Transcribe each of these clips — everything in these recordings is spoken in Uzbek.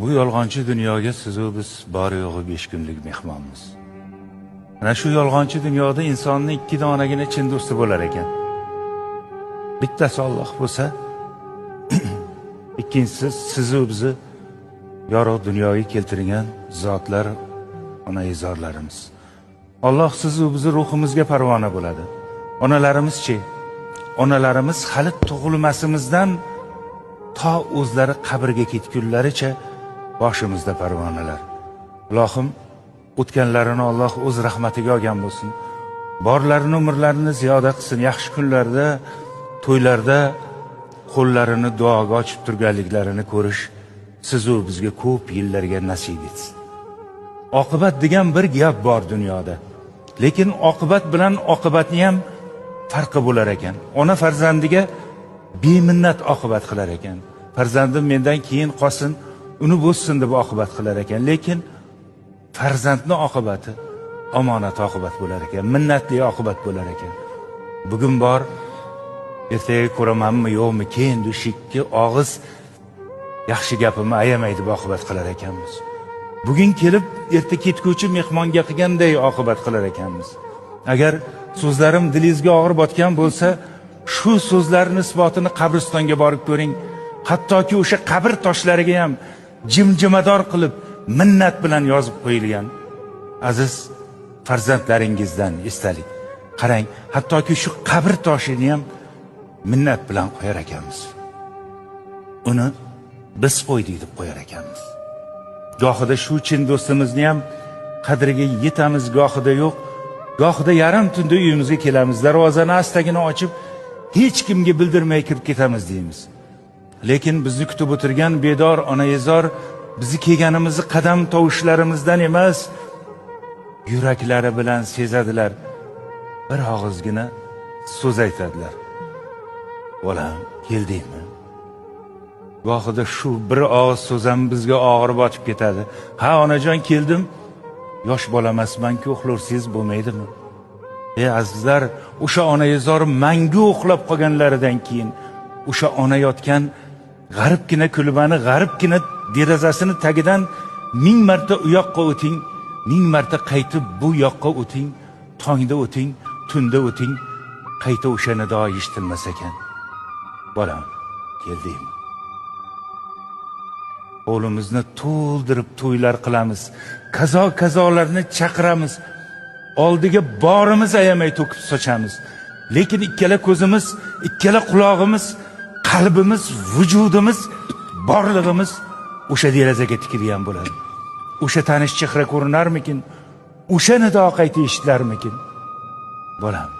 Bu yolg'onchi dunyoga sizu biz bor yo'g'i 5 kunlik mehmonmiz. Mana shu yolg'onchi dunyoda insonni ikki donagina chin do'sti bo'lar ekan. Bittasi Alloh bo'lsa, ikkinchisi sizu bizni yorug' dunyoga keltirgan zotlar, onaizorlarimiz. Alloh sizu bizni ruhimizga parvona bo'ladi. Onalarimizchi? Onalarimiz hali tug'ilmasimizdan to o'zlari qabrga ketgunlaricha boshimizda parvonalar. Ilohim, o'tganlarini Alloh o'z rahmatiga olgan bo'lsin. Borlarini umrlarini ziyoda qilsin. Yaxshi kunlarda, to'ylarda qo'llarini duoga ochib turganliklarini ko'rish sizu bizga ko'p yillarga nasib etsin. Oqibat degan bir gap bor dunyoda. Lekin oqibat bilan oqibatni ham farqi bo'lar ekan. Ona farzandiga beminnat oqibat qilar ekan. Farzandim mendan keyin qolsin, uni bo'zsin deb oqibat qilar ekan. Lekin farzandni oqibati omonat oqibat bo'lar ekan, minnatli oqibat bo'lar ekan. Bugun bor, ertaga ko'ramanmi yo'qmi, keyin ikki og'iz yaxshi gapimni ayamay deb oqibat qilar ekanmiz. Bugun kelib erta ketguvchi mehmonga qilganday oqibat qilar ekanmiz. Agar so'zlarim dilingizga og'ir botgan bo'lsa, shu so'zlarni isbotini qabristonga borib ko'ring. Hattoki o'sha qabr toshlariga ham jimjimador qilib minnat bilan yozib qo'yilgan. Aziz farzandlaringizdan esdalik. Qarang, hattoki shu qabr toshini ham minnat bilan qo'yar ekanmiz. Uni biz qo'ydik deb qo'yar ekanmiz. Gohida shu chin do'stimizni ham qadriga yetamiz, gohida yo'q. Gohida yarim tunda uyimizga kelamiz, darvozani astagina ochib, hech kimga bildirmay kirib ketamiz deymiz. Lekin bizni kutib o'tirgan bedor onaizor bizni kelganimizni qadam tovushlarimizdan emas, yuraklari bilan sezadilar. Bir og'izgina so'z aytadilar. Bolam, keldingmi? Gohida shu bir og'iz so'z ham bizga og'ir botib ketadi. Ha, onajon, keldim. Yosh bola emasman-ku, uxlursiz bo'lmaydimi? Ey azizlar, o'sha onaizor mangu uxlab qolganlaridan keyin o'sha ona yotgan g'aribgina kulbani, g'aribgina derazasini tagidan 1000 marta u yoqqa o'ting, 1000 marta qaytib bu yoqqa o'ting, tongda o'ting, tunda o'ting, qayta o'sha nido eshitilmas ekan. Bolam, keldingmi? Qo'limizni to'ldirib to'ylar qilamiz, kazo kazolarni chaqiramiz, oldiga borimiz ayamay to'kib sochamiz. Lekin ikkala ko'zimiz, ikkala qulog'imiz, qalbimiz, vujudimiz, borlig'imiz o'sha derazaga tikilgan bo'ladi. O'sha tanish chehra ko'rinarmikin? O'sha nido qayta eshitilarmikin? Bolam,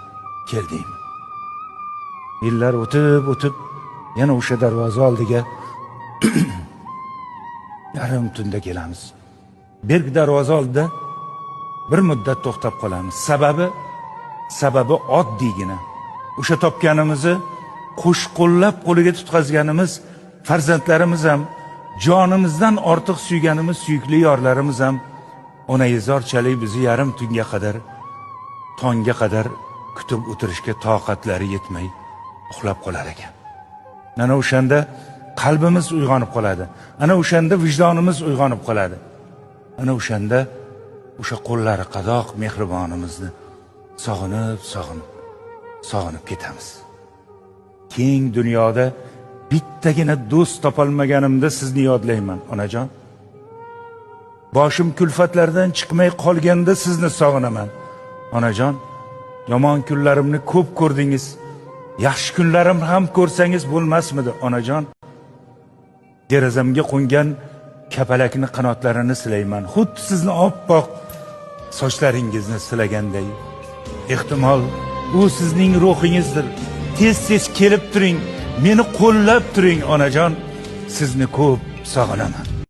keldingmi? Yillar o'tib o'tib yana o'sha darvoza oldiga yarim tunda kelamiz. Berk darvoza oldida bir muddat to'xtab qolamiz. Sababi oddiygina. O'sha topganimizni qo'shqo'llab qo'liga tutqazganimiz farzandlarimiz ham, jonimizdan ortiq suyganimiz suyukli yorlarimiz ham onaizorchalik bizni yarim tunga qadar, tongga qadar kutib o'tirishga toqatlari yetmay uxlab qolar ekan. Ana o'shanda qalbimiz uyg'onib qoladi. Ana o'shanda vijdonimiz uyg'onib qoladi. Ana o'shanda o'sha qo'llari qadoq mehribonimizni sog'inib, sog'inib, sog'inib ketamiz. Keng dunyoda bittagina do'st topolmaganimda sizni yodlayman, onajon. Boshim kulfatlardan chiqmay qolganda sizni sog'inaman, onajon. Yomon kunlarimni ko'p ko'rdingiz. Yaxshi kunlarim ham ko'rsangiz bo'lmasmidi, onajon? Derazamga qo'ngan kapalakni qanotlarini silayman, xuddi sizni oppoq sochlaringizni silaganday. Ehtimol u sizning ruhingizdir. Tez-tez kelib turing, meni qo'llab turing, onajon. Sizni ko'p sog'inaman.